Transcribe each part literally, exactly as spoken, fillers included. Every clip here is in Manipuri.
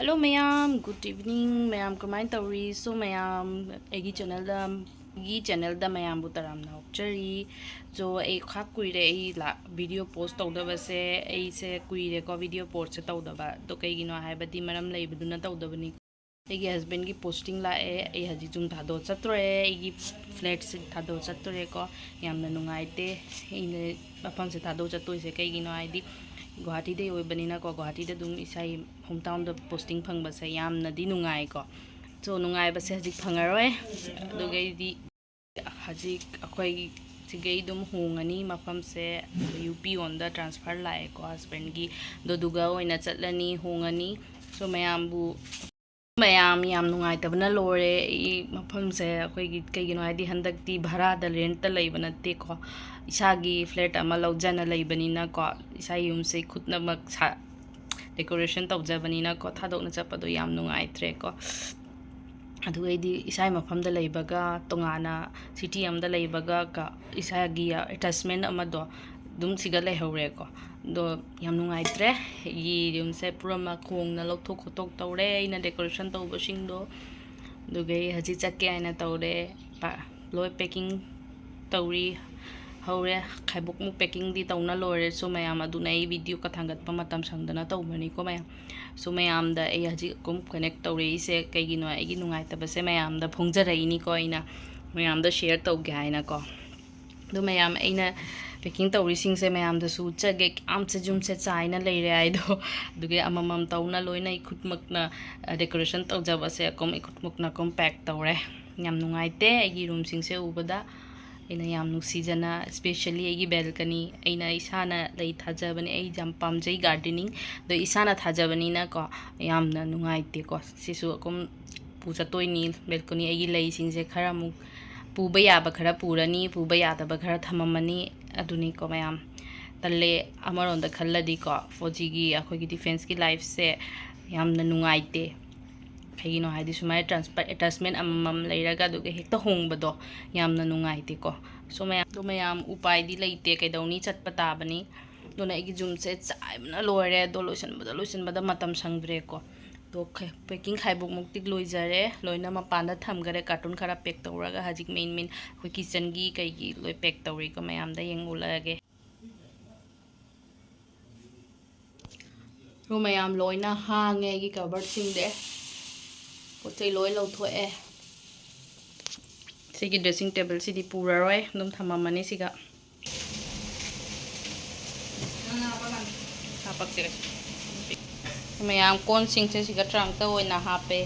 Hello ꯃꯌꯥꯝ, good evening꯫ ꯃꯌꯥꯝ ꯀꯃꯥꯏꯅ ꯇꯧꯔꯤ? So ꯃꯌꯥꯝ, ꯑꯩꯒꯤ ꯆꯦꯅꯦꯜꯗ, ꯑꯩꯒꯤ ꯆꯦꯅꯦꯜꯗ ꯃꯌꯥꯝꯕꯨ ꯇꯔꯥꯝꯅ ꯑꯣꯛꯆꯔꯤ꯫ So ꯑꯩ ꯈꯥꯛ ꯀꯨꯏꯔꯦ ꯑꯩ ꯂꯥ-, video post ꯇꯧꯗꯕꯁꯦ꯫ ꯑꯩꯁꯦ ꯀꯨꯏꯔꯦꯀꯣ video postꯁꯦ ꯇꯧꯗꯕ꯫ ꯑꯗꯣ ꯀꯩꯒꯤꯅꯣ ꯍꯥꯏꯕꯗꯤ ꯃꯔꯝ ꯂꯩꯕꯗꯨꯅ ꯇꯧꯗꯕꯅꯤ꯫ ꯑꯩꯒꯤ husbandꯀꯤ posting ꯂꯥꯛꯑꯦ꯫ ꯑꯩ ꯍꯧꯖꯤꯛ ꯌꯨꯝ ꯊꯥꯗꯣꯛꯑ ꯆꯠꯇꯣꯔꯦ꯫ ꯑꯩꯒꯤ flatꯁꯦ ꯊꯥꯗꯣꯛꯑ ꯆꯠꯇꯣꯔꯦꯀꯣ꯫ ꯌꯥꯝꯅ ꯅꯨꯡꯉꯥꯏꯇꯦ꯫ ꯑꯩꯅ ꯃꯐꯝꯁꯦ ꯊꯥꯗꯣꯛꯑ ꯆꯠꯇꯣꯏꯁꯦ ꯀꯩꯒꯤꯅꯣ ꯍꯥꯏꯗꯤ ꯒꯨꯍꯥꯇꯤꯗꯩ ꯑꯣꯏꯕꯅꯤꯅꯀꯣ, ꯒꯨꯍꯥꯇꯤꯗ ꯑꯗꯨꯝ ꯏꯁꯥꯒꯤ home townꯗ posting ꯐꯪꯕꯁꯦ ꯌꯥꯝꯅꯗꯤ ꯅꯨꯡꯉꯥꯏꯀꯣ꯫ So ꯅꯨꯡꯉꯥꯏꯕꯁꯦ ꯍꯧꯖꯤꯛ ꯐꯪꯉꯔꯣꯏ꯫ ꯑꯗꯨꯒꯩꯗꯤ ꯍꯧꯖꯤꯛ ꯑꯩꯈꯣꯏ ꯁꯤꯒꯩ ꯑꯗꯨꯝ ꯍꯣꯡꯉꯅꯤ ꯃꯐꯝꯁꯦ꯫ ꯌꯨ ꯄꯤ ꯑꯣꯟꯗ transfer ꯂꯥꯛꯑꯦꯀꯣ husbandꯀꯤ꯫ ꯑꯗꯨꯗꯨꯒ ꯑꯣꯏꯅ ꯆꯠꯂꯅꯤ, ꯍꯣꯡꯉꯅꯤ꯫ So ꯃꯌꯥꯝꯕꯨ, ꯃꯌꯥꯝ ꯌꯥꯝ ꯅꯨꯡꯉꯥꯏꯇꯕꯅ ꯂꯣꯏꯔꯦ꯫ ꯑꯩ ꯃꯐꯝꯁꯦ ꯑꯩꯈꯣꯏꯒꯤ ꯀꯩꯒꯤꯅꯣ ꯍꯥꯏꯗꯤ ꯍꯟꯗꯛꯇꯤ ꯚꯔꯥꯗ, rentꯇ ꯂꯩꯕ ꯅꯠꯇꯦꯀꯣ꯫ ꯏꯁꯥꯒꯤ flat ꯑꯃ ꯂꯧꯖꯅ ꯂꯩꯕꯅꯤꯅꯀꯣ, ꯏꯁꯥꯒꯤ ꯌꯨꯝꯁꯦ ꯈꯨꯠꯅꯃꯛ ꯁꯥ-, decoration ꯇꯧꯖꯕꯅꯤꯅꯀꯣ, ꯊꯥꯗꯣꯛꯅ ꯆꯠꯄꯗꯣ ꯌꯥꯝ ꯅꯨꯡꯉꯥꯏꯇ꯭ꯔꯦꯀꯣ꯫ ꯑꯗꯨꯒꯩꯗꯤ ꯏꯁꯥꯒꯤ ꯃꯐꯝꯗ ꯂꯩꯕꯒ ꯇꯣꯉꯥꯟꯅ city ꯑꯃꯗ ꯂꯩꯕꯒ ꯀ-, ꯏꯁꯥꯒꯤ attachment ꯑꯃꯗꯣ ꯑꯗꯨꯝ ꯁꯤꯒ ꯂꯩꯍꯧꯔꯦꯀꯣ꯫ ꯑꯗꯣ ꯌꯥꯝ ꯅꯨꯡꯉꯥꯏꯇ꯭ꯔꯦ꯫ ꯑꯩꯒꯤ ꯌꯨꯝꯁꯦ ꯄꯨꯝꯅꯃꯛ ꯈꯣꯡꯅ ꯂꯧꯊꯣꯛ ꯈꯣꯠꯇꯣꯛ ꯇꯧꯔꯦ ꯑꯩꯅ decoration ꯇꯧꯕꯁꯤꯡꯗꯣ꯫ ꯑꯗꯨꯒ ꯑꯩ ꯍꯧꯖꯤꯛ ꯆꯠꯀꯦ ꯍꯥꯏꯅ ꯇꯧꯔꯦ꯫ ꯄ-, ꯂꯣꯏ packing ꯇꯧꯔꯤ꯫ ꯍꯧꯔꯦ꯫ ꯈꯥꯏꯕꯣꯛꯃꯨꯛ packingꯗꯤ ꯇꯧꯅ ꯂꯣꯏꯔꯦ꯫ So ꯃꯌꯥꯝ, ꯑꯗꯨꯅ ꯑꯩ videoꯒ ꯊꯥꯡꯒꯠꯄ ꯃꯇꯝ ꯁꯪꯗꯅ ꯇꯧꯕꯅꯤꯀꯣ ꯃꯌꯥꯝ꯫ So ꯃꯌꯥꯝꯗ ꯑꯩ ꯍꯧꯖꯤꯛ ꯑꯗꯨꯝ connect ꯇꯧꯔꯛꯏꯁꯦ ꯀꯩꯒꯤꯅꯣ? ꯑꯩꯒꯤ ꯅꯨꯡꯉꯥꯏꯇꯕꯁꯦ ꯃꯌꯥꯝꯗ ꯐꯣꯡꯖꯔꯛꯏꯅꯤꯀꯣ, ꯑꯩꯅ ꯃꯌꯥꯝꯗ share ꯇꯧꯒꯦ ꯍꯥꯏꯅꯀꯣ꯫ ꯑꯗꯣ ꯃꯌꯥꯝ, ꯑꯩꯅ packing ꯇꯧꯔꯤꯁꯤꯡꯁꯦ ꯃꯌꯥꯝꯗꯁꯨ ꯎꯠꯆꯒꯦ꯫ ꯌꯥꯝꯁꯦ ꯌꯨꯝꯁꯦ ꯆꯥꯏꯅ ꯂꯩꯔꯦ ꯍꯥꯏꯗꯣ꯫ ꯑꯗꯨꯒꯤ ꯑꯃꯃꯝ ꯇꯧꯅ ꯂꯣꯏꯅ ꯏꯈꯨꯠꯃꯛꯅ, ꯑ, decoration ꯇꯧꯖꯕꯁꯦ ꯑꯗꯨꯝ ꯏꯈꯨꯠꯃꯛꯅ ꯑꯗꯨꯝ pack ꯇꯧꯔꯦ꯫ ꯌꯥꯝ ꯅꯨꯡꯉꯥꯏꯇꯦ꯫ ꯑꯩꯒꯤ roomꯁꯤꯡꯁꯦ ꯎꯕꯗ ꯑꯩꯅ ꯌꯥꯝ ꯅꯨꯡꯁꯤꯖꯅ, especially ꯑꯩꯒꯤ balcony, ꯑꯩꯅ ꯏꯁꯥꯅ ꯂꯩ ꯊꯥꯖꯕꯅꯦ꯫ ꯑꯩ ꯌꯥꯝ ꯄꯥꯝꯖꯩ gardening꯫ ꯑꯗꯣ ꯏꯁꯥꯅ ꯊꯥꯖꯕꯅꯤꯅꯀꯣ, ꯌꯥꯝꯅ ꯅꯨꯡꯉꯥꯏꯇꯦꯀꯣ꯫ ꯁꯤꯁꯨ ꯑꯗꯨꯝ ꯄꯨ ꯆꯠꯇꯣꯏꯅꯤ꯫ Balcony, ꯑꯩꯒꯤ ꯂꯩꯁꯤꯡꯁꯦ ꯈꯔ ꯑꯃꯨꯛ ꯄꯨꯕ ꯌꯥꯕ ꯈꯔ ꯄꯨꯔꯅꯤ, ꯄꯨꯕ ꯌꯥꯗꯕ ꯈꯔ ꯊꯝꯃꯝꯃꯅꯤ꯫ ꯑꯗꯨꯅꯤꯀꯣ ꯃꯌꯥꯝ꯫ ꯇꯜꯂꯦ ꯑꯃꯔꯣꯝꯗ ꯈꯜꯂꯗꯤꯀꯣ꯫ ꯍꯧꯖꯤꯛꯀꯤ ꯑꯩꯈꯣꯏꯒꯤ defenceꯀꯤ lifeꯁꯦ ꯌꯥꯝꯅ ꯅꯨꯡꯉꯥꯏꯇꯦ꯫ ꯀꯩꯒꯤꯅꯣ ꯍꯥꯏꯗꯤ ꯁꯨꯃꯥꯏꯅ transfer, attachment ꯑꯃꯃꯝ ꯂꯩꯔꯒ ꯑꯗꯨꯒ ꯍꯦꯛꯇ ꯍꯣꯡꯕꯗꯣ ꯌꯥꯝꯅ ꯅꯨꯡꯉꯥꯏꯇꯦꯀꯣ꯫ So ꯃꯌꯥꯝ, ꯑꯗꯣ ꯃꯌꯥꯝ ꯎꯄꯥꯏꯗꯤ ꯂꯩꯇꯦ, ꯀꯩꯗꯧꯅꯤ, ꯆꯠꯄ ꯇꯥꯕꯅꯤ꯫ ꯑꯗꯨꯅ ꯑꯩꯒꯤ ꯌꯨꯝꯁꯦ ꯆꯥꯏꯕꯅ ꯂꯣꯏꯔꯦ꯫ ꯑꯗꯣ ꯂꯣꯏꯁꯤꯟꯕꯗ, ꯂꯣꯏꯁꯤꯟꯕꯗ ꯃꯇꯝ ꯁꯪꯗ꯭ꯔꯦꯀꯣ꯫ ꯄꯦꯀꯤꯡ ꯈꯥꯏꯕꯣꯛꯃꯨꯛꯇꯤ ꯂꯣꯏꯖꯔꯦ꯫ ꯂꯣꯏꯅ ꯃꯄꯥꯟꯗ ꯊꯝꯈꯔꯦ꯫ ꯀꯥꯔꯇꯨꯟ ꯈꯔ ꯄꯦꯛ ꯇꯧꯔꯒ ꯍꯧꯖꯤꯛ ꯃꯦꯟ ꯃꯦꯟ ꯑꯩꯈꯣꯏ ꯀꯤꯆꯟꯒꯤ ꯀꯩꯒꯤ ꯂꯣꯏ ꯄꯦꯛ ꯇꯧꯔꯤꯀꯣ꯫ ꯃꯌꯥꯝꯗ ꯌꯦꯡꯉꯨꯂꯛꯑꯒꯦ꯫ ꯔꯨꯝ ꯃꯌꯥꯝ ꯂꯣꯏꯅ ꯍꯥꯡꯉꯦ ꯑꯩꯒꯤ ꯀꯕꯔꯁꯤꯡꯗꯤ꯫ ꯄꯣꯠ ꯆꯩ ꯂꯣꯏ ꯂꯧꯊꯣꯛꯑꯦ꯫ ꯁꯤꯒꯤ ꯗ꯭ꯔꯦꯁꯤꯡ ꯇꯦꯕꯜꯁꯤꯗꯤ ꯄꯨꯔꯔꯣꯏ, ꯑꯗꯨꯝ ꯊꯝꯃꯝꯃꯅꯤ ꯁꯤꯒ꯫ ꯍꯥꯄꯛꯁꯦ꯫ ꯃꯌꯥꯝ ꯀꯣꯟꯁꯤꯡꯁꯦ ꯁꯤꯒ ꯇ꯭ꯔꯥꯡꯇ ꯑꯣꯏꯅ ꯍꯥꯞꯄꯦ꯫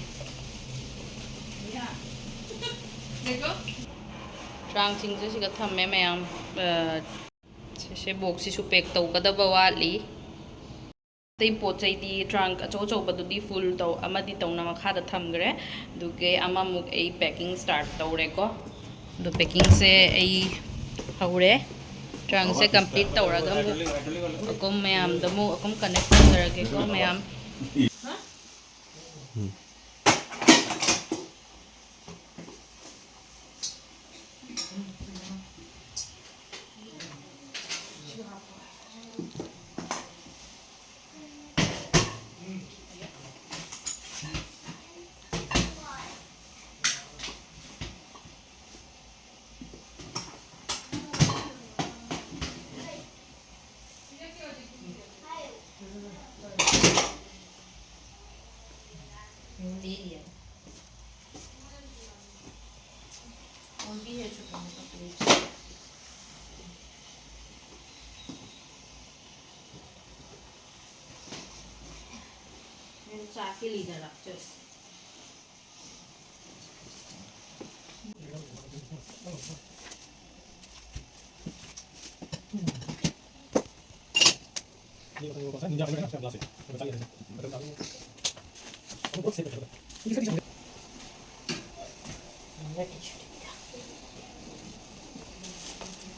ꯇ꯭ꯔꯥꯡꯁꯤꯡꯁꯦ ꯁꯤꯒ ꯊꯝꯃꯦ ꯃꯌꯥꯝ꯫ ꯑ, ꯁꯤꯁꯦ ꯕꯣꯛꯁꯁꯤꯁꯨ ꯄꯦꯛ ꯇꯧꯒꯗꯕ ꯋꯥꯠꯂꯤ꯫ ꯑꯇꯩ ꯄꯣꯠ ꯆꯩꯗꯤ ꯇ꯭ꯔꯥꯡꯛ ꯑꯆꯧ ꯑꯆꯧꯕꯗꯨꯗꯤ ꯐꯨꯜ ꯇꯧ-, ꯑꯃꯗꯤ ꯇꯧꯅ ꯃꯈꯥꯗ ꯊꯝꯈ꯭ꯔꯦ꯫ ꯑꯗꯨꯒꯤ ꯑꯃꯃꯨꯛ ꯑꯩ ꯄꯦꯀꯤꯡ ꯁ꯭ꯇꯥꯔꯠ ꯇꯧꯔꯦꯀꯣ꯫ ꯑꯗꯨ ꯄꯦꯀꯤꯡꯁꯦ ꯑꯩ ꯍꯧꯔꯦ꯫ ꯇ꯭ꯔꯥꯡꯛꯁꯦ ꯀꯝꯄ꯭ꯂꯤꯠ ꯇꯧꯔꯒ ꯑꯃꯨꯛ ꯑꯀꯨꯝ ꯃꯌꯥꯝꯗ ꯑꯃꯨꯛ ꯑꯀꯨꯝ ꯀꯅꯦꯛ ꯇꯧꯖꯔꯒꯦꯀꯣ ꯃꯌꯥꯝ꯫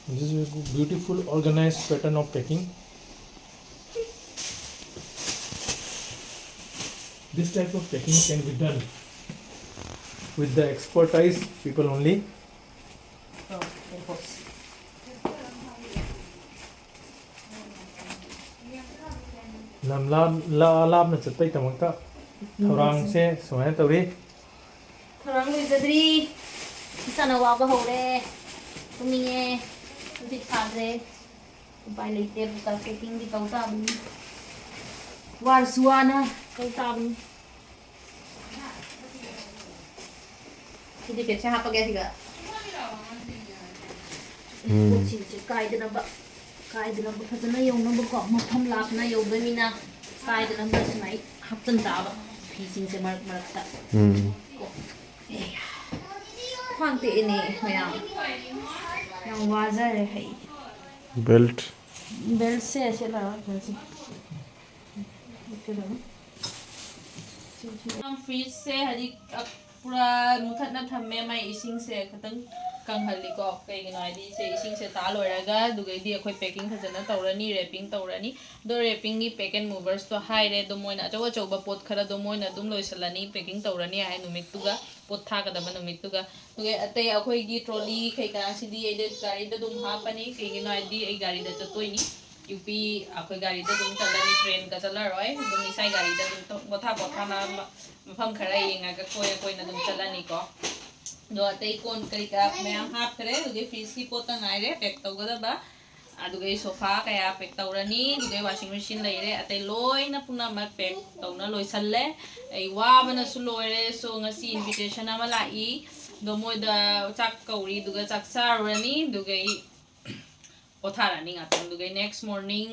This is a beautiful organized pattern of packing. This type of packing can be done with the expertise people only. ꯂꯝ ꯂꯥꯞ-, ꯂꯥ-, ꯂꯥꯞꯅ ꯆꯠꯄꯩꯗꯃꯛꯇ ꯊꯧꯔꯥꯡꯁꯦ ꯁꯨꯃꯥꯏꯅ ꯇꯧꯔꯤ꯫ ꯊꯧꯔꯥꯡ ꯂꯣꯏꯖꯗ꯭ꯔꯤ꯫ ꯏꯁꯥꯅ ꯋꯥꯕ ꯍꯧꯔꯦ꯫ ꯇꯨꯝꯅꯤꯡꯉꯦ꯫ ꯇꯨꯝꯁꯤꯠ ꯐꯥꯗ꯭ꯔꯦ꯫ ꯎꯄꯥꯏ ꯂꯩꯇꯦ꯫ ꯕꯨꯀꯥ ꯄꯦꯀꯤꯡꯗꯤ ꯇꯧ ꯇꯥꯕꯅꯤ꯫ ꯋꯥꯔꯁꯨ ꯋꯥꯅ ꯇꯧ ꯇꯥꯕꯅꯤ꯫ ꯁꯤꯗꯤ ꯄꯦꯛꯁꯦ ꯍꯥꯞꯄꯒꯦ ꯁꯤꯒ꯫ ꯎꯝ꯫ ꯄꯣꯠꯁꯤꯡꯁꯦ ꯀꯥꯏꯗꯅꯕ, ꯀꯥꯏꯗꯅꯕ ꯐꯖꯅ ꯌꯧꯅꯕꯀꯣ, ꯃꯐꯝ ꯂꯥꯞꯅ ꯌꯧꯗꯣꯏꯅꯤꯅ ꯀꯥꯏꯗꯅꯕ ꯁꯨꯃꯥꯏ ꯍꯥꯞꯆꯤꯟ ꯇꯥꯕ ꯐꯤꯁꯤꯡꯁꯦ ꯃꯔꯛ ꯃꯔꯛꯇ꯫ ꯎꯝ꯫ ꯀꯣ꯫ ꯑꯦ꯫ ꯈ꯭ꯋꯥꯡ ꯇꯦꯛꯑꯦꯅꯦ ꯃꯌꯥꯝ꯫ ꯌꯥꯝ ꯋꯥꯖꯔꯦ ꯑꯩ꯫ ꯕꯦꯜꯠ꯫ ꯕꯦꯜꯠꯁꯦ ꯁꯦꯠꯂꯔꯣꯏ ꯍꯧꯖꯤꯛ꯫ ꯀꯩꯗꯧꯅꯤ? ꯐ꯭ꯔꯤꯖꯁꯦ ꯍꯧꯖꯤꯛ ꯄꯨꯔꯥ ꯃꯨꯊꯠꯅ ꯊꯝꯃꯦ꯫ ꯃꯥꯏ ꯏꯁꯤꯡꯁꯦ ꯈꯤꯇꯪ ꯀꯪꯍꯜꯂꯤꯀꯣ꯫ ꯀꯩꯒꯤꯅꯣ ꯍꯥꯏꯗꯤ ꯁꯦ ꯏꯁꯤꯡꯁꯦ ꯇꯥ ꯂꯣꯏꯔꯒ ꯑꯗꯨꯒꯩꯗꯤ ꯑꯩꯈꯣꯏ ꯄꯦꯀꯤꯡ ꯐꯖꯅ ꯇꯧꯔꯅꯤ, ꯔꯦꯄꯤꯡ ꯇꯧꯔꯅꯤ꯫ ꯑꯗꯣ ꯔꯦꯄꯤꯡꯒꯤ ꯄꯦꯛ ꯑꯦꯟ ꯃꯨꯚꯔꯁꯇꯣ ꯍꯥꯏꯔꯦ꯫ ꯑꯗꯣ ꯃꯣꯏꯅ ꯑꯆꯧ ꯑꯆꯧꯕ ꯄꯣꯠ ꯈꯔꯗꯣ ꯃꯣꯏꯅ ꯑꯗꯨꯝ ꯂꯣꯏꯁꯤꯜꯂꯅꯤ, ꯄꯦꯀꯤꯡ ꯇꯧꯔꯅꯤ ꯍꯥꯏ ꯅꯨꯃꯤꯠꯇꯨꯒ, ꯄꯣꯠ ꯊꯥꯒꯗꯕ ꯅꯨꯃꯤꯠꯇꯨꯒ꯫ ꯑꯗꯨꯒ ꯑꯇꯩ ꯑꯩꯈꯣꯏꯒꯤ ꯇ꯭ꯔꯣꯂꯤ ꯀꯩꯀꯥꯁꯤꯗꯤ ꯑꯩꯗꯤ ꯒꯥꯔꯤꯗ ꯑꯗꯨꯝ ꯍꯥꯞꯄꯅꯤ꯫ ꯀꯩꯒꯤꯅꯣ ꯍꯥꯏꯗꯤ ꯑꯩ ꯒꯥꯔꯤꯗ ꯆꯠꯇꯣꯏꯅꯤ꯫ ꯌꯨ ꯄꯤ ꯑꯩꯈꯣꯏ ꯒꯥꯔꯤꯗ ꯑꯗꯨꯝ ꯆꯠꯂꯅꯤ, ꯇ꯭ꯔꯦꯟꯒ ꯆꯠꯂꯔꯣꯏ꯫ ꯑꯗꯨꯝ ꯏꯁꯥꯒꯤ ꯒꯥꯔꯤꯗ ꯑꯗꯨꯝ ꯇꯧ-, ꯄꯣꯊꯥ ꯄꯣꯊꯥꯅ ꯃ-, ꯃꯐꯝ ꯈꯔ ꯌꯦꯡꯉꯒ ꯀꯣꯏꯅ ꯀꯣꯏꯅ ꯑꯗꯨꯝ ꯆꯠꯂꯅꯤꯀꯣ꯫ ꯑꯗꯣ ꯑꯇꯩ ꯀꯣꯟ ꯀꯔꯤ ꯀꯔꯥ ꯃꯌꯥꯝ ꯍꯥꯞꯈ꯭ꯔꯦ꯫ ꯍꯧꯖꯤꯛ ꯐ꯭ꯔꯤꯖꯀꯤ ꯄꯣꯠꯇ ꯉꯥꯏꯔꯦ ꯄꯦꯛ ꯇꯧꯒꯗꯕ꯫ ꯑꯗꯨꯒꯩ ꯁꯣꯐꯥ ꯀꯌꯥ ꯄꯦꯛ ꯇꯧꯔꯅꯤ꯫ ꯑꯗꯨꯒꯩ ꯋꯥꯁꯤꯡ ꯃꯦꯆꯤꯟ ꯂꯩꯔꯦ꯫ ꯑꯇꯩ ꯂꯣꯏꯅ ꯄꯨꯝꯅꯃꯛ ꯄꯦꯛ ꯇꯧꯅ ꯂꯣꯏꯁꯜꯂꯦ꯫ ꯑꯩ ꯋꯥꯕꯅꯁꯨ ꯂꯣꯏꯔꯦ꯫ ꯁꯣ ꯉꯁꯤ ꯏꯟꯚꯤꯇꯦꯁꯟ ꯑꯃ ꯂꯥꯛꯏ꯫ ꯑꯗꯣ ꯃꯣꯏꯗ ꯆꯥꯛ ꯀꯧꯔꯤ, ꯑꯗꯨꯒ ꯆꯥꯛ ꯆꯥꯔꯨꯔꯅꯤ꯫ ꯑꯗꯨꯒꯩ ꯄꯣꯊꯥꯔꯅꯤ ꯉꯥꯛꯇꯪ꯫ ꯑꯗꯨꯒꯩ ꯅꯦꯛꯁ ꯃꯣꯔꯅꯤꯡ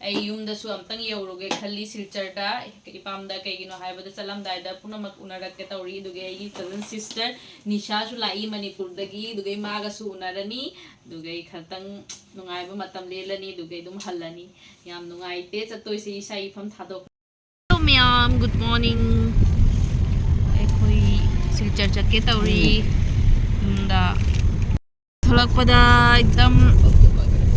ꯑꯩ ꯌꯨꯝꯗꯁꯨ ꯑꯝꯇꯪ ꯌꯧꯔꯨꯒꯦ ꯈꯜꯂꯤ ꯁꯤꯜꯆꯔꯗ꯫ ꯏꯄꯥꯝꯗ ꯀꯩꯒꯤꯅꯣ ꯍꯥꯏꯕꯗ ꯆꯠꯂꯝꯗꯥꯏꯗ ꯄꯨꯝꯅꯃꯛ ꯎꯅꯔꯛꯀꯦ ꯇꯧꯔꯤ꯫ ꯑꯗꯨꯒꯤ ꯑꯩꯒꯤ ꯀꯖꯟ ꯁꯤꯁꯇꯔ ꯅꯤꯁꯥꯁꯨ ꯂꯥꯛꯏ ꯃꯅꯤꯄꯨꯔꯗꯒꯤ꯫ ꯑꯗꯨꯒꯩ ꯃꯥꯒꯁꯨ ꯎꯅꯔꯅꯤ꯫ ꯑꯗꯨꯒꯩ ꯈꯇꯪ ꯅꯨꯡꯉꯥꯏꯕ ꯃꯇꯝ ꯂꯦꯜꯂꯅꯤ꯫ ꯑꯗꯨꯒꯩ ꯑꯗꯨꯝ ꯍꯜꯂꯅꯤ꯫ ꯌꯥꯝ ꯅꯨꯡꯉꯥꯏꯇꯦ ꯆꯠꯇꯣꯏꯁꯦ ꯏꯁꯥ ꯏꯐꯝ ꯊꯥꯗꯣꯛ꯫ Hello ꯃꯌꯥꯝ, good morning꯫ ꯑꯩꯈꯣꯏ ꯁꯤꯜꯆꯔ ꯆꯠꯀꯦ ꯇꯧꯔꯤ꯫ ꯌꯨꯝꯗ ꯊꯣꯛꯂꯛꯄꯗ ꯑꯦꯛꯗꯝ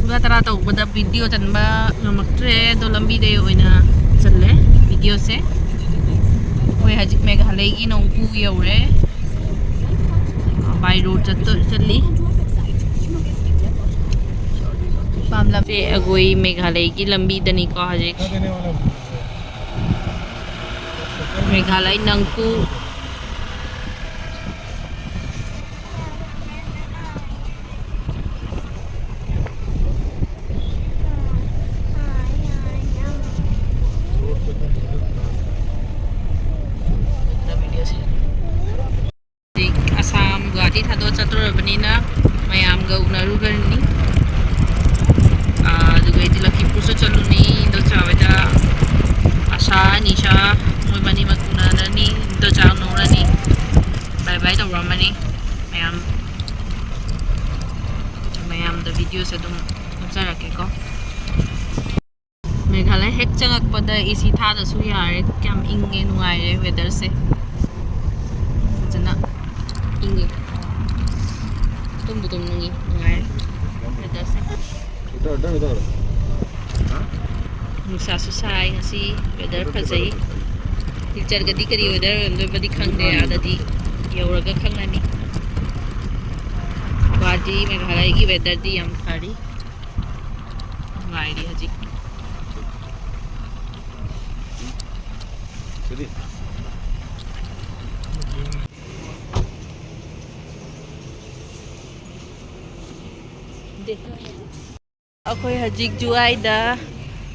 ꯄꯨꯡ ꯇꯔꯥ ꯇꯧꯕꯗ ꯚꯤꯗꯤꯑꯣ ꯆꯟꯕ ꯉꯝꯃꯛꯇ꯭ꯔꯦ꯫ ꯑꯗꯣ ꯂꯝꯕꯤꯗꯩ ꯑꯣꯏꯅ ꯆꯜꯂꯦ ꯚꯤꯗꯤꯑꯣꯁꯦ꯫ ꯑꯩꯈꯣꯏ ꯍꯧꯖꯤꯛ ꯃꯦꯘꯥꯂꯌꯒꯤ ꯅꯣꯡꯄꯨ ꯌꯧꯔꯦ꯫ ꯕꯥꯏ ꯔꯣꯗ ꯆꯠꯇꯣ-, ꯆꯠꯂꯤ꯫ ꯄꯥꯝꯂꯝꯁꯦ ꯑꯩꯈꯣꯏ ꯃꯦꯘꯥꯂꯌꯒꯤ ꯂꯝꯕꯤꯗꯅꯤꯀꯣ ꯍꯧꯖꯤꯛ꯫ ꯃꯦꯘꯥꯂꯌ ꯅꯪꯄꯨ꯫ ꯍꯧꯖꯤꯛ ꯑꯁꯥꯝ ꯒꯨꯋꯥꯍꯥꯇꯤ ꯊꯥꯗꯣꯛꯑ ꯆꯠꯇꯣꯔꯕꯅꯤꯅ ꯃꯌꯥꯝꯒ ꯎꯅꯔꯨꯒꯅꯤ꯫ ꯑꯥ, ꯑꯗꯨꯒ ꯑꯩꯗꯤ ꯂꯈꯤꯄꯨꯔꯁꯨ ꯆꯠꯂꯨꯅꯤ꯫ ꯏꯟꯗꯣꯆꯥ ꯍꯣꯏꯗ ꯑꯁꯥ, ꯑꯅꯤꯁꯥ ꯃꯣꯏ ꯃꯅꯤꯃꯛ ꯎꯅꯔꯅꯤ꯫ ꯏꯟꯗꯣꯆꯥ ꯎꯅꯔꯅꯤ꯫ ꯕꯥꯏ ꯕꯥꯏ ꯇꯧꯔꯝꯃꯅꯤ ꯃꯌꯥꯝ꯫ ꯃꯌꯥꯝꯗ ꯚꯤꯗꯤꯑꯣꯁꯦ ꯑꯗꯨꯝ ꯎꯠꯆꯔꯛꯀꯦꯀꯣ꯫ ꯃꯦꯘꯥꯂꯌ ꯍꯦꯛ ꯆꯪꯉꯛꯄꯗ ꯑꯦ ꯁꯤ ꯊꯥꯗꯁꯨ ꯌꯥꯔꯦ꯫ ꯌꯥꯝ ꯏꯪꯉꯦ, ꯅꯨꯡꯉꯥꯏꯔꯦ ꯋꯦꯗꯔꯁꯦ꯫ ꯐꯖꯅ ꯏꯪꯉꯦ꯫ ꯇꯨꯝꯕꯨ ꯇꯨꯝꯅꯤꯡꯉꯤ, ꯅꯨꯡꯉꯥꯏꯔꯦ ꯋꯦꯗꯔꯁꯦ꯫ ꯅꯨꯡꯁꯥꯁꯨ ꯁꯥꯏ ꯉꯁꯤ, ꯋꯦꯗꯔ ꯐꯖꯩ꯫ ꯁꯤꯜꯆꯔꯒꯗꯤ ꯀꯔꯤ ꯋꯦꯗꯔ ꯑꯣꯏꯔꯝꯗꯣꯏꯕꯗꯤ ꯈꯪꯗꯦ, ꯑꯥꯗꯗꯤ ꯌꯧꯔꯒ ꯈꯪꯉꯅꯤ꯫ ꯒꯨꯋꯥꯍꯥꯇꯤ, ꯃꯦꯘꯥꯂꯌꯒꯤ ꯋꯦꯗꯔꯗꯤ ꯌꯥꯝ ꯐꯔꯤ꯫ ꯅꯨꯡꯉꯥꯏꯔꯤ ꯍꯧꯖꯤꯛ꯫ ꯑꯩꯈꯣꯏ ꯍꯧꯖꯤꯛ ꯖꯨꯋꯥꯏꯗ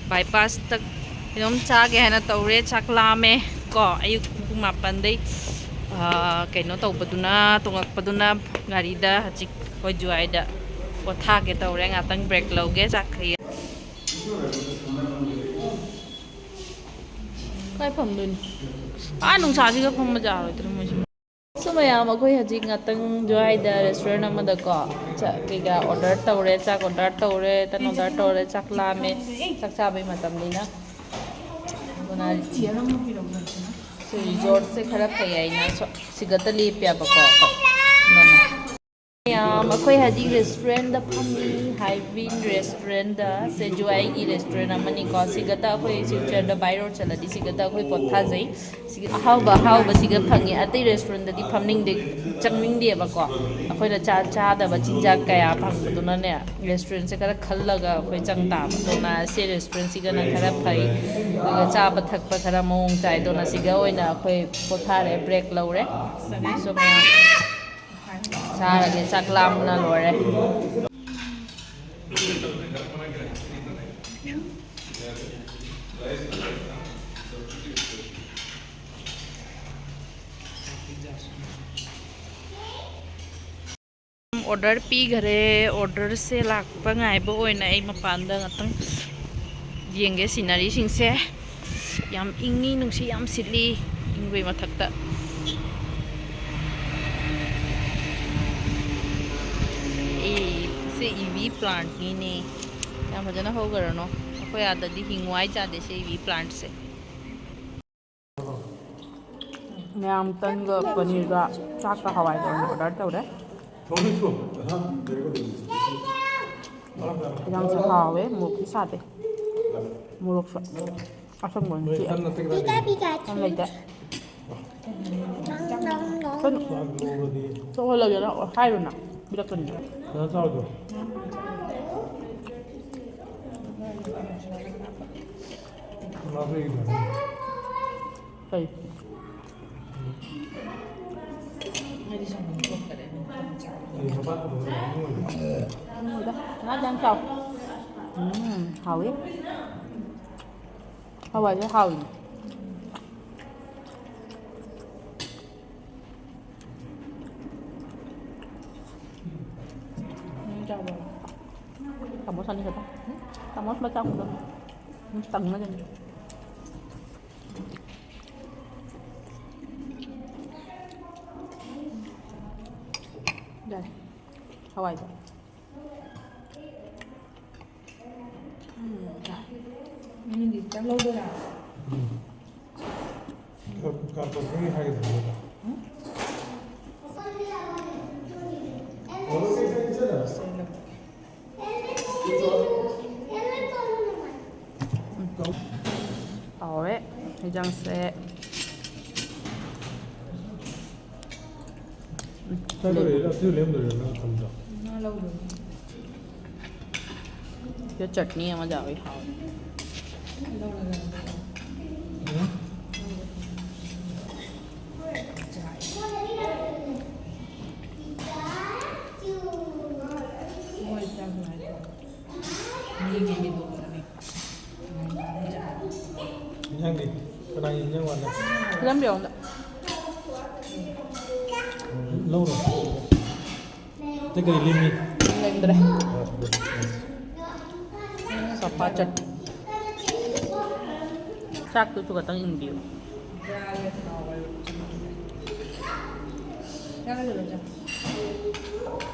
ꯕꯥꯏꯄꯥꯁꯇ ꯀꯩꯅꯣꯝ ꯆꯥꯒꯦ ꯍꯥꯏꯅ ꯇꯧꯔꯦ꯫ ꯆꯥꯛ ꯂꯥꯝꯃꯦ ꯀꯣ꯫ ꯑꯌꯨꯛ ꯄꯨꯡ ꯃꯥꯄꯟꯗꯩ, ꯑꯥ, ꯀꯩꯅꯣ ꯇꯧꯕꯗꯨꯅ, ꯇꯣꯡꯉꯛꯄꯗꯨꯅ ꯒꯥꯔꯤꯗ꯫ ꯍꯧꯖꯤꯛ ꯑꯩꯈꯣꯏ ꯖꯨꯋꯥꯏꯗ ꯄꯣꯊꯥꯒꯦ ꯇꯧꯔꯦ꯫ ꯉꯥꯛꯇꯪ ꯕ꯭ꯔꯦꯛ ꯂꯧꯒꯦ꯫ ꯆꯥꯛ ꯈꯩ- ꯀꯥꯏ ꯐꯝꯗꯣꯏꯅꯣ? ꯑꯥ, ꯅꯨꯡꯁꯥꯁꯤꯒ ꯐꯝꯕ ꯌꯥꯔꯣꯏꯗ꯭ꯔꯣ ꯃꯣꯏꯁꯤ? ꯁꯨ ꯃꯌꯥꯝ, ꯑꯩꯈꯣꯏ ꯍꯧꯖꯤꯛ ꯉꯥꯛꯇꯪ ꯖ꯭ꯋꯥꯏꯗ ꯔꯦꯁꯇꯨꯔꯦꯟ ꯑꯃꯗꯀꯣ ꯆꯥꯛ ꯀꯩꯀꯥ ꯑꯣꯔꯗꯔ ꯇꯧꯔꯦ, ꯆꯥꯛ ꯑꯣꯔꯗꯔ ꯇꯧꯔꯦ, ꯇꯟ ꯑꯣꯔꯗꯔ ꯇꯧꯔꯦ, ꯆꯥꯛ ꯂꯥꯝꯃꯦ, ꯆꯥꯛ ꯆꯥꯕꯩ ꯃꯇꯝꯅꯤꯅ꯫ ꯑꯗꯨꯅ ꯁꯤ ꯔꯤꯖꯣꯔꯠꯁꯦ ꯈꯔ ꯐꯩ ꯍꯥꯏꯅ ꯁꯣ-, ꯁꯤꯗꯇ ꯂꯦꯞꯄꯦꯕꯀꯣ ꯑꯩꯈꯣꯏ꯫ ꯑꯗꯨꯅ ꯃꯌꯥꯝ, ꯑꯩꯈꯣꯏ ꯍꯧꯖꯤꯛ ꯔꯦꯁꯇꯨꯔꯦꯟꯗ ꯐꯝꯃꯤ, ꯍꯥꯏꯕꯤꯟ ꯔꯦꯁꯇꯨꯔꯦꯟꯗ꯫ ꯁꯤꯁꯨ ꯑꯩꯒꯤ ꯔꯦꯁꯇꯨꯔꯦꯟ ꯑꯃꯅꯤꯀꯣ꯫ ꯁꯤꯒꯇ ꯑꯩꯈꯣꯏ ꯁꯤꯜꯆꯔꯗ ꯕꯥꯏ ꯔꯣꯗ ꯆꯠꯂꯗꯤ ꯁꯤꯒꯇ ꯑꯩꯈꯣꯏ ꯄꯣꯠ ꯊꯥꯖꯩ꯫ ꯁꯤꯒ ꯑꯍꯥꯎꯕ ꯑꯍꯥꯎꯕꯁꯤꯒ ꯐꯪꯉꯤ꯫ ꯑꯇꯩ ꯔꯦꯁꯇꯨꯔꯦꯟꯗꯗꯤ ꯐꯝꯅꯤꯡꯗꯦ, ꯆꯪꯅꯤꯡꯗꯦꯕꯀꯣ꯫ ꯑꯩꯈꯣꯏꯅ ꯆꯥ-, ꯆꯥꯗꯕ ꯆꯤꯟꯖꯥꯛ ꯀꯌꯥ ꯐꯪꯕꯗꯨꯅꯅꯦ, ꯔꯦꯁꯇꯨꯔꯦꯟꯁꯦ ꯈꯔ ꯈꯜꯂꯒ ꯑꯩꯈꯣꯏ ꯆꯪ ꯇꯥꯕ꯫ ꯑꯗꯨꯅ ꯁꯤ ꯔꯦꯁꯇꯨꯔꯦꯟꯁꯤꯒꯅ ꯈꯔ ꯐꯩ, ꯑꯗꯨꯒ ꯆꯥꯕ ꯊꯛꯄ ꯈꯔ ꯃꯑꯣꯡ ꯆꯥꯏ꯫ ꯑꯗꯨꯅ ꯁꯤꯒ ꯑꯣꯏꯅ ꯑꯩꯈꯣꯏ ꯄꯣꯊꯥꯔꯦ, ꯕ꯭ꯔꯦꯛ ꯂꯧꯔꯦ꯫ So ꯃꯌꯥꯝ ꯆꯥꯔꯒꯦ, ꯆꯥꯛ ꯂꯥꯝꯕꯅ ꯂꯣꯏꯔꯦ꯫ ꯑꯣꯔꯗꯔ ꯄꯤꯈꯔꯦ꯫ ꯑꯣꯔꯗꯔꯁꯦ ꯂꯥꯛꯄ ꯉꯥꯏꯕ ꯑꯣꯏꯅ ꯑꯩ ꯃꯄꯥꯟꯗ ꯉꯥꯛꯇꯪ ꯌꯦꯡꯒꯦ꯫ ꯁꯤꯅꯔꯤꯁꯤꯡꯁꯦ ꯌꯥꯝ ꯏꯪꯉꯤ, ꯅꯨꯡꯁꯤꯠ ꯌꯥꯝ ꯁꯤꯠꯂꯤ ꯏꯪꯕꯩ ꯃꯊꯛꯇ꯫ ꯑꯦ, ꯁꯤ ꯏꯚꯤ ꯄ꯭ꯂꯥꯟꯠꯅꯤꯅꯦ꯫ ꯌꯥꯝ ꯐꯖꯅ ꯍꯧꯈ꯭ꯔꯅꯣ꯫ ꯑꯩꯈꯣꯏ ꯑꯥꯗꯗꯤ ꯍꯤꯡꯉꯨ ꯍꯥꯏ ꯆꯥꯗꯦ ꯁꯤ ꯏꯚꯤ ꯄ꯭ꯂꯥꯟꯠꯁꯦ꯫ ꯃꯌꯥꯝ ꯇꯟꯒ ꯄꯅꯤꯔꯒ ꯆꯥꯛꯀ ꯍꯋꯥꯏꯒ ꯑꯣꯏꯅ ꯑꯣꯔꯗꯔ ꯇꯧꯔꯦ꯫ ꯏꯟꯖꯥꯡꯁꯦ ꯍꯥꯎꯋꯦ, ꯃꯣꯔꯣꯛꯇꯤ ꯁꯥꯗꯦ꯫ ꯃꯣꯔꯣꯛꯁꯨ ꯑꯁꯪꯕ ꯑꯣꯏꯅ ꯆꯤꯛꯑꯦ꯫ ꯇꯟ ꯂꯩꯇꯦ꯫ ꯀꯩꯅꯣ, ꯇꯣꯛꯍꯜꯂꯒꯦ ꯅꯪ ꯍꯥꯏꯔꯨꯅ ꯄꯤꯔꯛꯀꯅꯤ꯫ ꯀꯩꯅꯣ ꯇꯧꯔꯗꯣ꯫ ꯀꯩ? ꯉꯥꯗꯤ ꯌꯥꯝ ꯆꯥꯎ꯫ ꯎꯝ, ꯍꯥꯎꯋꯤ꯫ ꯍꯋꯥꯏꯁꯦ ꯍꯥꯎꯋꯤ꯫ ꯎꯝ, ꯆꯥꯎꯕ꯫ ꯆꯥꯃꯁ ꯑꯅꯤ ꯈꯛꯇ꯫ ꯎꯝ, ꯆꯥꯃꯁ ꯃꯆꯥ ꯈꯛꯇ꯫ ꯎꯝ, ꯇꯪꯅ ꯀꯩꯅꯣ꯫ ꯌꯥꯔꯦ꯫ ꯍꯋꯥꯏꯗꯣ꯫ ꯎꯝ, ꯌꯥꯔꯦ꯫ ꯅꯪꯒꯤ ꯆꯥꯛ ꯂꯧꯗꯣꯏꯔꯥ? ꯎꯝ꯫ ꯀ-, ꯀ-, ꯀꯛꯆꯤꯡꯒꯤ ꯍꯥꯏꯒꯗꯕꯅꯦꯕ꯫ ꯎꯝ? ꯌꯦꯟꯁꯥꯡꯁꯦ꯫ ꯆꯥꯗꯣꯏꯔꯥ? ꯑꯗꯨ ꯂꯩꯔꯝꯗꯣꯏꯔꯥ ꯅꯪ ꯊꯝꯕꯗꯣ? ꯁꯤꯗ ꯆꯠꯅꯤ ꯑꯃ ꯌꯥꯎꯋꯤ, ꯍꯥꯎꯋꯤ꯫ ꯎꯝ? ꯏꯟꯖꯥꯡꯗꯤ ꯀꯅꯥꯒꯤ ꯏꯟꯖꯥꯡ ꯋꯥꯠꯂꯦ? ꯐꯤꯂꯝ ꯌꯦꯡꯉꯣ꯫ ꯂꯧꯔꯣ꯫ ꯑꯇꯩ ꯀꯔꯤ ꯂꯦꯝꯃꯤ? ꯂꯩꯔꯝꯗ꯭ꯔꯦ꯫ ꯁꯣꯐꯥ ꯆꯠ꯫ ꯆꯥꯛꯇꯨꯁꯨ ꯈꯇꯪ ꯏꯟꯕꯤꯌꯨ꯫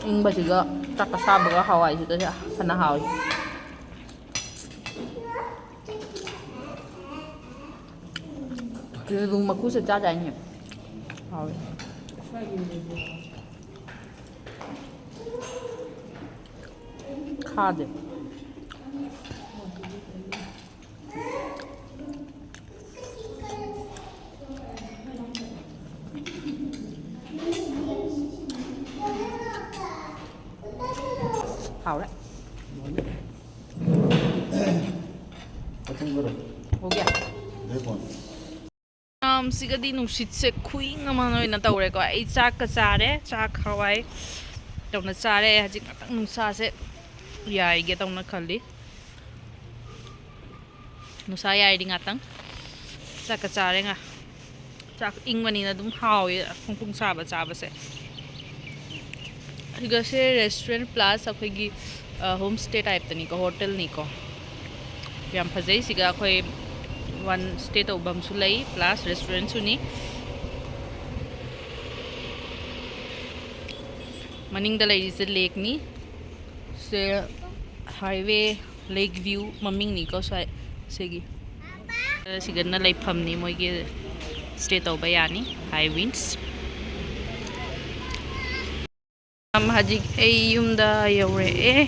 ꯏꯪꯕꯁꯤꯒ ꯆꯥꯛ ꯑꯁꯥꯕꯒ ꯍꯋꯥꯏꯁꯤꯒ ꯐꯅ ꯍꯥꯎꯏ꯫ ꯌꯦꯔꯨꯝ ꯃꯀꯨꯁꯦ ꯆꯥꯗꯥꯏꯅꯦ? ꯍꯥꯎꯋꯦ꯫ ꯈꯥꯗꯦ꯫ ꯍꯥꯎꯔꯦ꯫ ꯍꯧꯒꯦ꯫ ꯌꯥꯝꯁꯤꯒꯗꯤ ꯅꯨꯡꯁꯤꯠꯁꯦ ꯈꯨꯌꯤꯡ ꯑꯃ ꯑꯣꯏꯅ ꯇꯧꯔꯦꯀꯣ꯫ ꯑꯩ ꯆꯥꯛꯀ ꯆꯥꯔꯦ, ꯆꯥꯛ ꯍꯋꯥꯏ ꯇꯧꯅ ꯆꯥꯔꯦ꯫ ꯍꯧꯖꯤꯛ ꯉꯥꯛꯇꯪ ꯅꯨꯡꯁꯥꯁꯦ ꯌꯥꯏꯒꯦ ꯇꯧꯅ ꯈꯜꯂꯤ꯫ ꯅꯨꯡꯁꯥ ꯌꯥꯏꯔꯤ ꯉꯥꯛꯇꯪ꯫ ꯆꯥꯛꯀ ꯆꯥꯔꯦ ꯉꯥ꯫ ꯆꯥꯛ ꯏꯪꯕꯅꯤꯅ ꯑꯗꯨꯝ ꯍꯥꯎꯋꯦ ꯐꯣꯡ ꯐꯣꯡ ꯁꯥꯕ ꯆꯥꯕꯁꯦ꯫ ꯑꯗꯨꯒ ꯁꯦ restaurant plus ꯑꯩꯈꯣꯏꯒꯤ, ꯑ, home stay typeꯇꯅꯤꯀꯣ, hotelꯅꯤꯀꯣ꯫ ꯌꯥꯝ ꯐꯖꯩ꯫ ꯁꯤꯒ ꯑꯩꯈꯣꯏ ꯋꯥꯟ stay ꯇꯧꯐꯝꯁꯨ ꯂꯩ, plus restaurantꯁꯨꯅꯤ꯫ ꯃꯅꯤꯡꯗ ꯂꯩꯔꯤꯁꯦ lakeꯅꯤ꯫ ꯁꯦ highway, lake view ꯃꯃꯤꯡꯅꯤꯀꯣ ꯁ꯭ꯋꯥꯏ ꯁꯤꯒꯤ꯫ ꯁꯤꯒꯅ ꯂꯩꯐꯝꯅꯤ, ꯃꯣꯏꯒꯤ stay ꯇꯧꯕ ꯌꯥꯅꯤ, High Winds꯫ ꯍꯧꯖꯤꯛ ꯑꯩ ꯌꯨꯝꯗ ꯌꯧꯔꯛꯑꯦ꯫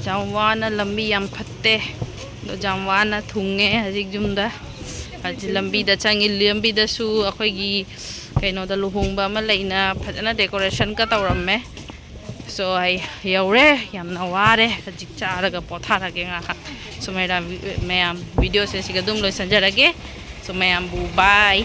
ꯌꯥꯝ ꯋꯥꯅ, ꯂꯝꯕꯤ ꯌꯥꯝ ꯐꯠꯇꯦ, ꯑꯗꯣ ꯌꯥꯝ ꯋꯥꯅ ꯊꯨꯡꯉꯦ ꯍꯧꯖꯤꯛ ꯌꯨꯝꯗ꯫ ꯍꯧꯖꯤꯛ ꯂꯝꯕꯤꯗ ꯆꯪꯉꯤ꯫ ꯂꯝꯕꯤꯗꯁꯨ ꯑꯩꯈꯣꯏꯒꯤ ꯀꯩꯅꯣꯗ ꯂꯨꯍꯣꯡꯕ ꯑꯃ ꯂꯩꯅ ꯐꯖꯅ decorationꯒ ꯇꯧꯔꯝꯃꯦ꯫ So ꯑꯩ ꯌꯧꯔꯦ, ꯌꯥꯝꯅ ꯋꯥꯔꯦ꯫ ꯍꯧꯖꯤꯛ ꯆꯥꯔꯒ ꯄꯣꯊꯥꯔꯒꯦ ꯉꯥꯏꯍꯥꯛ꯫ So ꯃꯌꯥꯝ, ꯃꯌꯥꯝ videoꯁꯦ ꯁꯤꯒ ꯑꯗꯨꯝ ꯂꯣꯏꯁꯤꯟꯖꯔꯒꯦ꯫ So ꯃꯌꯥꯝꯕꯨ bye꯫